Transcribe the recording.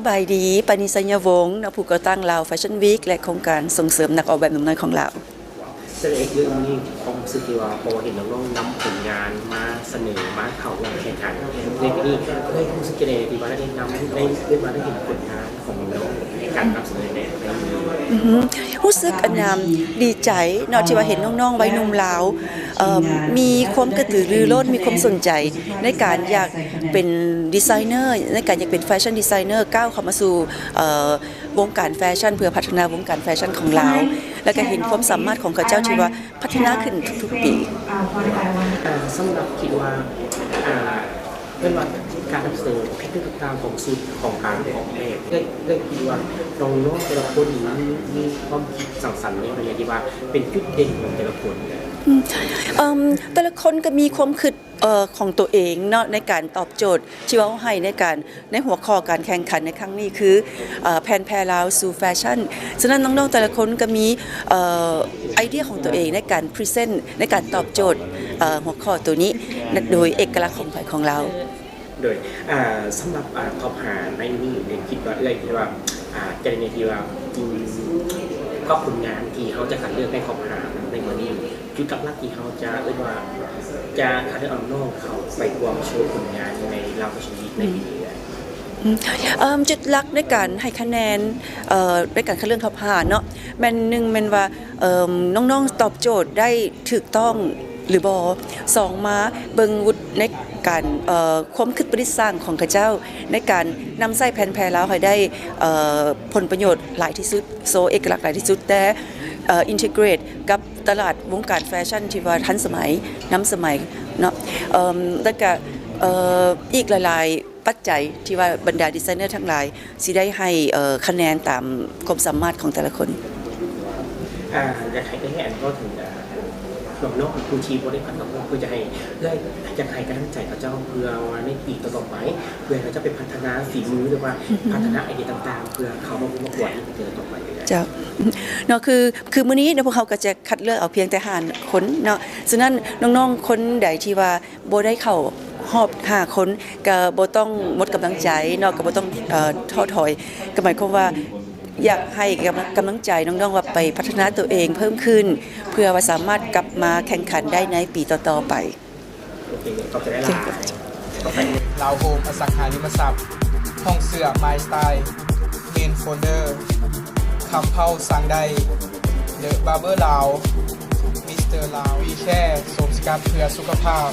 ສະບາຍດີ ປານີ ໄຊຍະວົງ ເນາະ ຜູ້ກໍ່ຕັ້ງ Lao Fashion Week ແລະ ໂຄງການສົ່ງເສີມນັກອອກແບບໜຸ່ມນ້ອຍຂອງລາວ. ສະແດງເລື່ອງນີ້ ຄວາມຮູ້ສຶກທີ່ວ່າ ເພາະວ່າເຫັນນ້ອງໆນຳຜົນງານມາສະເໜີ ມາເຂົ້າຮ່ວມແຂ່ງຂັນໃນປີນີ້ ເອື້ອຍຮູ້ສຶກຈັ່ງໃດທີ່ວ່າໄດ້ນຳ ໄດ້ ໄດ້ມາໄດ້ເຫັນຜົນງານຂອງນ້ອງໃນການນຳສະເໜີໃນ ໃນ ອືຮຶ ຮູ້ສຶກອັນນາ ດີໃຈເນາະ ທີ່ວ່າເຫັນນ້ອງໆໄວໜຸ່ມລາວ ເອີ ມີຄວາມກະຕືລືລົ້ນ ມີຄວາມສົນໃຈໃນການຢາກເປັນດີໄຊເນີ ໃນການຢາກເປັນແຟຊັ່ນດີໄຊເນີ ກ້າວເຂົ້າມາສູ່ ເອີ ວົງການແຟຊັ່ນ ເພື່ອພັດທະນາວົງການແຟຊັ່ນຂອງລາວ ແລ້ວກໍເຫັນຄວາມສາມາດຂອງເຂົາເຈົ້າທີ່ວ່າພັດທະນາຂຶ້ນທຸກໆປີ. ອ່າ ສຳລັບຄິດວ່າ ອ່າ ເອີ້ນວ່າການນຳສະເໜີແພັດເທີນຕ່າງໆຂອງຊຸດຂອງການອອກແບບ ເອື້ອຍ ເອື້ອຍຄິດວ່ານ້ອງໆແຕ່ລະຄົນນີ້ມີ ມີຄວາມຄິດສ້າງສັນໃນເລື່ອງທີ່ວ່າເປັນຈຸດເດັ່ນຂອງແຕ່ລະຄົນ? ອືມ ເອີ່ມ ແຕ່ລະຄົນກໍມີຄວາມຄິດ ເອີ່ ຂອງຕົວເອງເນາະ ໃນການຕອບໂຈດທີ່ເວົ້າໃຫ້ໃນການ ໃນຫົວຂໍ້ການແຂ່ງຂັນໃນຄັ້ງນີ້ຄື ເອີ່ ແຜ່ນແຜ່ລາວສູ່ແຟຊັ່ນ. ສະນັ້ນນ້ອງໆແຕ່ລະຄົນກໍມີ ເອີ່ ໄອເດຍຂອງຕົວເອງໃນການພຣີເຊັນ ໃນການຕອບໂຈດ ເອີ່ ຫົວຂໍ້ໂຕນີ້ ໂດຍເອກະລັກຂອງໃຜຂອງລາວ. ໂດຍ ອ່າ ສຳລັບ ອ່າ ທັອບຫ້າໃນມື້ນີ້ ເອື້ອຍຄິດວ່າ ເອື້ອຍຄິດວ່າ ອ່າ ຈະໄດ້ແນວທີ່ວ່າ ອືມ ກັບຜົນງານທີ່ເຮົາຈະຄັດເລືອກໃນທັອບຫ້າໃນມື້ນີ້ ຈຸດຫຼັກໆທີ່ເຮົາຈະ ເອີ້ນວ່າ ຈະຄັດເລືອກເອົານ້ອງເຂົ້າໄປຮ່ວມໂຊຜົນງານໃນ Lao Fashion Week ໃນປີນີ້. ອືມ ເອີ່ມ ຈຸດຫຼັກໃນການໃຫ້ຄະແນນ ເອີ່ ໃນການຄັດເລືອກທັອບຫ້າເນາະ ແມ່ນ ໜຶ່ງ ແມ່ນວ່າ ເອີ່ມ ນ້ອງໆຕອບໂຈດໄດ້ຖືກຕ້ອງຫຼືບໍ່? ສອງ ມາເບິ່ງວຸດໃນການ ເອີ່ ຄວາມຄິດປະດິດສ້າງຂອງເຂົາເຈົ້າ ໃນການນຳໃຊ້ແຜ່ນແຜ່ລາວໃຫ້ໄດ້ ເອີ່ ຜົນປະໂຫຍດຫຼາຍທີ່ສຸດ ໂຊເອກະລັກຫຼາຍທີ່ສຸດ ແຕ່ ເອີ່ ອິນທິເກຣດກັບຕະຫຼາດວົງການແຟຊັ່ນທີ່ວ່າທັນສະໄໝ ນຳສະໄໝເນາະ ເອີ່ມ ແລ້ວກະ ເອີ່ ອີກຫຼາຍໆປັດໄຈທີ່ວ່າບັນດາດີໄຊເນີທັງຫຼາຍ ຊິໄດ້ໃຫ້ ເອີ່ ຄະແນນຕາມຄວາມສາມາດຂອງແຕ່ລະຄົນ. ອ່າ ຢາກໃຫ້ເອື້ອຍແອນເວົ້າເຖິງ ອ່າ ນ້ອງໆຜູ້ທີ່ບໍ່ໄດ້ຜ່ານເຂົ້າຮອບ ເພື່ອຈະໃຫ້ເອື້ອຍ ຢາກໃຫ້ກຳລັງໃຈເຂົາເຈົ້າ ເພື່ອວ່າໃນປີຕໍ່ໆໄປ ເພື່ອໃຫ້ເຂົາເຈົ້າໄປພັດທະນາຝີມື ຫຼືວ່າ ອືຮຶ ພັດທະນາໄອເດຍຕ່າງໆ ເພື່ອເຂົ້າມາປະກວດໃນປີຕໍ່ໆໄປ. ເຈົ້າ ເນາະ ຄື ຄືມື້ນີ້ເນາະ ພວກເຮົາກໍຈະຄັດເລືອກເອົາພຽງແຕ່ຫ້າຄົນເນາະ ສະນັ້ນນ້ອງໆຄົນໃດທີ່ວ່າ ບໍ່ໄດ້ເຂົ້າຮອບຫ້າຄົນ ກໍບໍ່ຕ້ອງໝົດກຳລັງໃຈເນາະ ກໍບໍ່ຕ້ອງ ເອີ່ ທໍ້ຖອຍ ກໍໝາຍຄວາມວ່າ ຢາກໃຫ້ກຳ ກຳລັງໃຈນ້ອງໆວ່າໄປພັດທະນາຕົວເອງເພີ່ມຂຶ້ນ ເພື່ອວ່າສາມາດກັບມາແຂ່ງຂັນໄດ້ໃນປີຕໍ່ໆໄປ. ໂອເຄ ຂອບໃຈຫຼາຍ. ລາວໂຮມ ອະສັງຫາລິມະຊັບ ຫ້ອງເສື້ອ My Style, Main Folder, ຄຳເຜົ່າ ສ້າງໄດ້, The Barber Lao, Mister Lao, We Care, ໂຊມສະກັດເພື່ອສຸຂະພາບ.